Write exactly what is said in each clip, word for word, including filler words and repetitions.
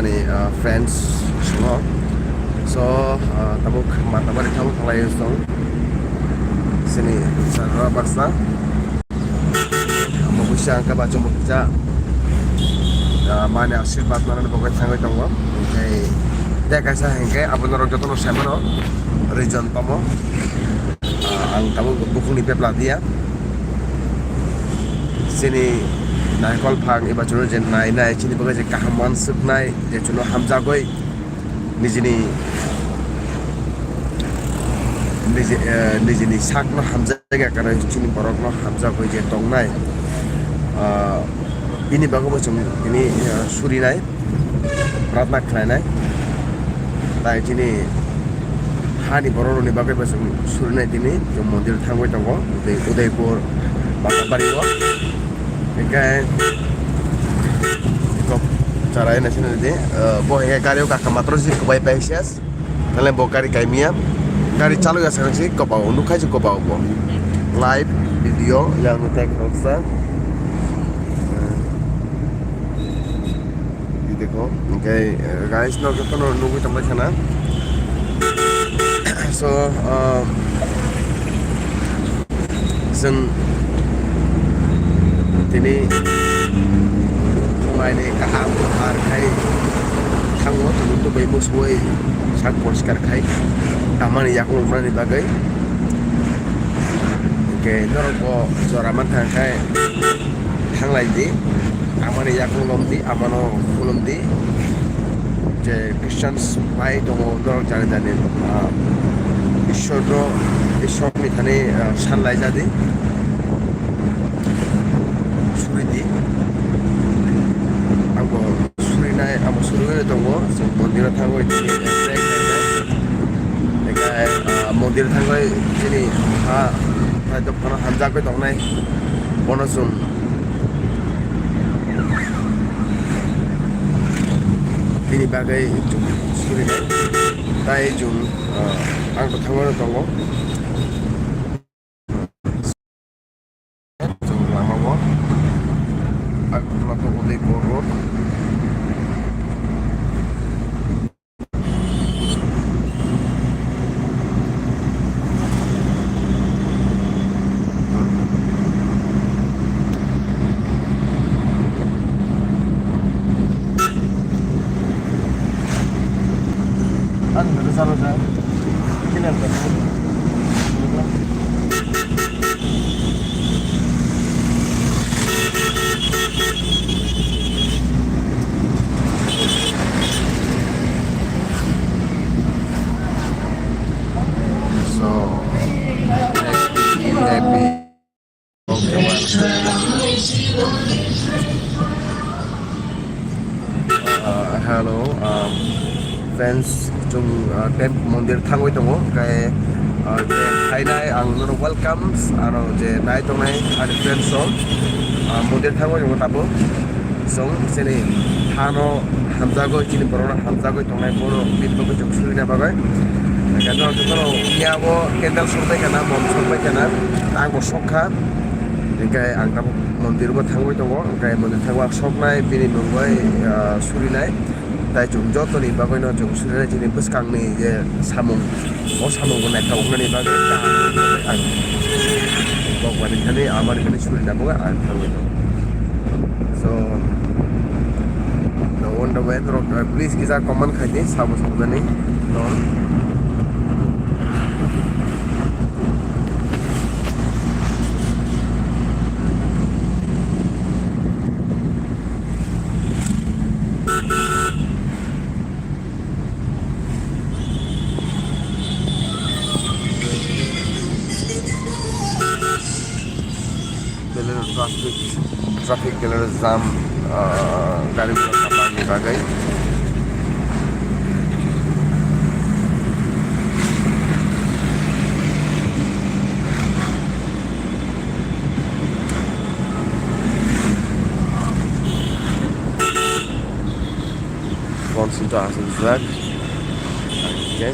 Ani, ah, friends songo. So, ah, tabuk Matabari thango khalai song. Sini sarwa baksa. Amo busa angka bacha mukcha. Ah, mane asirbat manani bagwi thangwi tongo. Hingke tei kaisa hingke abo norok jotono saimano region tamo. Ah, ang tabuk bukhukni bebla dia. Chini naikol phang eba chwlo je nai nai chini bagwi je kaham wansuknai je chwlo hamjagwi nijini niji, eh, nijini sakno hamjakya kwrwi chini borokno hamjagwi je tongnai, ah, bini bagwibo chwng tini, ah, surinai. Pratna khlainai. Tai chini hani bororokni bagwi bo chwng surinai tini chwng mondir thangwi tongo. Tei Udaipur, Matabari o. Hingke kok charai nai sini di, eh, bo hingke gari o kakha matro si kwbai pai ses. Tale bo gari kaimia. Gari chalwi asang si kwbao nukha si kwbao bo. Live video yang nutai khoroksa. Di dekho, hingke, eh, guys, no jotono nugwi tongbai khana. So, uh, chwng tini maini kaham har khai thango, tini tubui musui sak poriskar khai tamani yakung rwnani bagwi. Hingke norok bo jora mantha khai thanglai di, amani yakung lom di, amano khulum di. Je Christians bai tongo, norok jani jani, ah, Ishwar no, Ishwar ni thani, ah, san lai jadi. Suri di. Ang bo suri nai, ang bo suri nai tongo, chwng mondir o thangwi tini pray khlainai. Eka, ah, mondir thangwi tini ha, ha, dophano hamjagwi tongnai. Bono chwng bini bagwi chwng surinai. Tai chwng, ah, ang bo thangmano tongo. Chwng lama o. Agartala to Udaipur road. So, happy. Okay, uh, hello, um, friends, chwng, uh, temp-, mondir thangwi tongo, hwnkhe, uh, je phainai ang nono welcome, ano je nai tongnai ani friends rok, uh, mondir thangwi tongo tabuk. Chwng chini hano hamjagwi, chini borokno hamjagwi tongnai bono bini bagwi chwng surina bagwi. Hwnkhe norok jotono phiya bo candle sokbai khana, mom sokbai khana, ang bo sokha. Hwnkhe ang tabuk mondir bo thangwi tongo, hwnkhe mondir thangwi ang soknai, bini mung bai, ah, surinai. Tai chwng jotoni bagwino chwng surinai chini bwskangni je samung. O samung bo naithok wngnani bagwi kaham khe ang kokmani thani amani thani surina bagwi ang thangwi tongo. So, the on the way, norok, uh, please kisa comment khai di, sabo sabo jani. No. Belai traffic, traffic belai jam, ah, gari gura kapangni bagwi. Phone sing to aswk jak. Ang khe.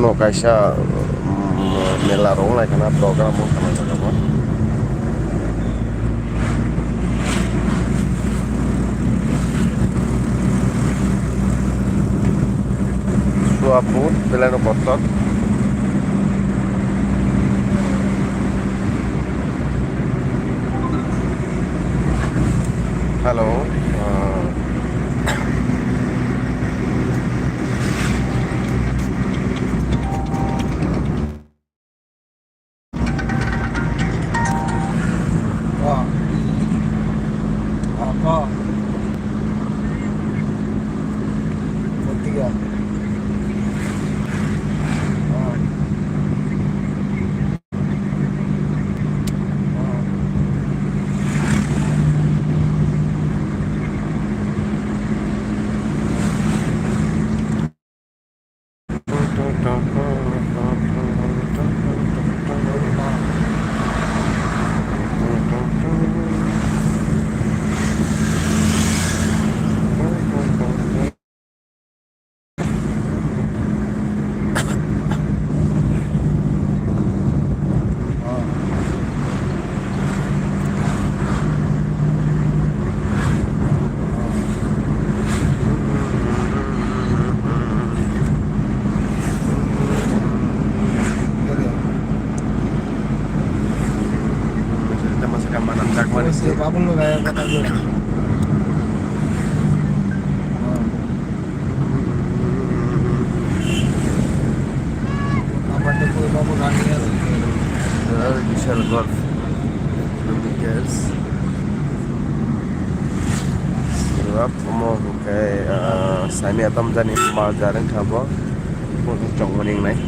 No kaisa, um, mela rok wng lai khana, program wng khana jaga o. Suapur, belai no kotor. Hello. Uh, Apa tu, apa tu, Rani ya? Bishal Golf Limited. Rap omo hwnkhe, ah, sami atam jani ma jareng thabo. Bo chongmani wngnai.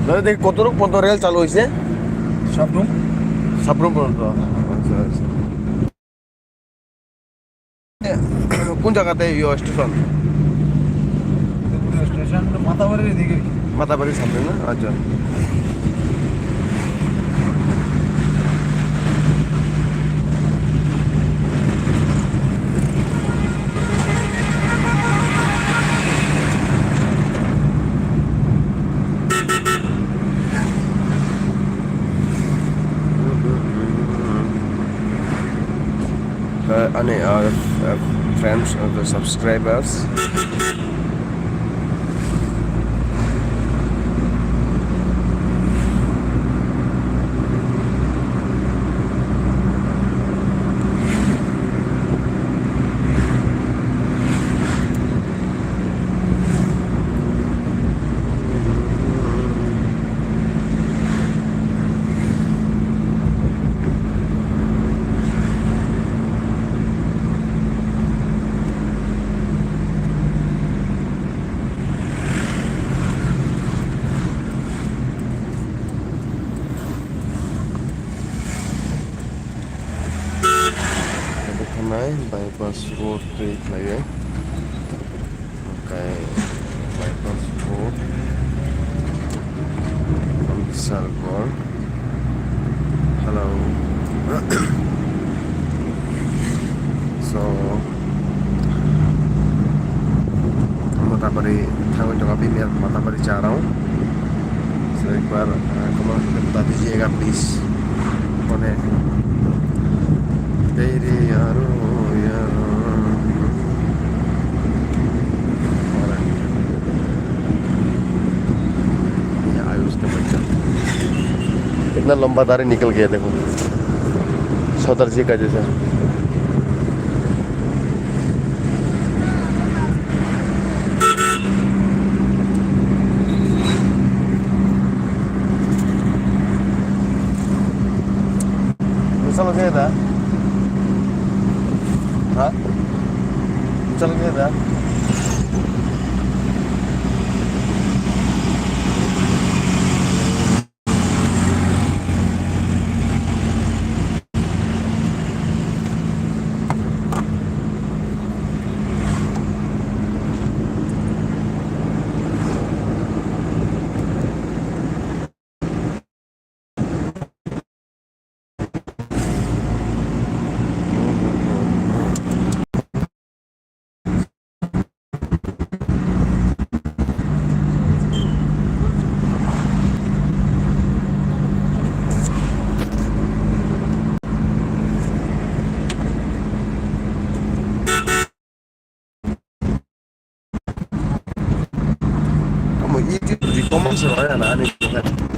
দাদা, দেখি কতটুক পর্যন্ত রেল চালু হয়েছে? সাবরুম। সাবরুম পর্যন্ত। আচ্ছা, আচ্ছা। কোন জায়গাতে ইয়ে স্টেশন? স্টেশন তো মাতাবাড়ির এদিকে। মাতাবাড়ির সামনে না? আচ্ছা। Uh, ani, uh, uh, friends, uh, the subscribers. Abo khanai bypass road twi khlaiwi. Okay, bypass road. Vishal Golf. Hello. So, Matabari thangwi tongo, bini Matabari charao. So, ekbar, ah, comment khe bata dijiyega, please. Phone. Tei ri aro कितना लंबा दाढ़ी निकल गया देखो, सदर जी का जैसा। Bisa lo saya dah. Ha? Bisa lo saya dah. Amo YouTube di comment se raya na ani.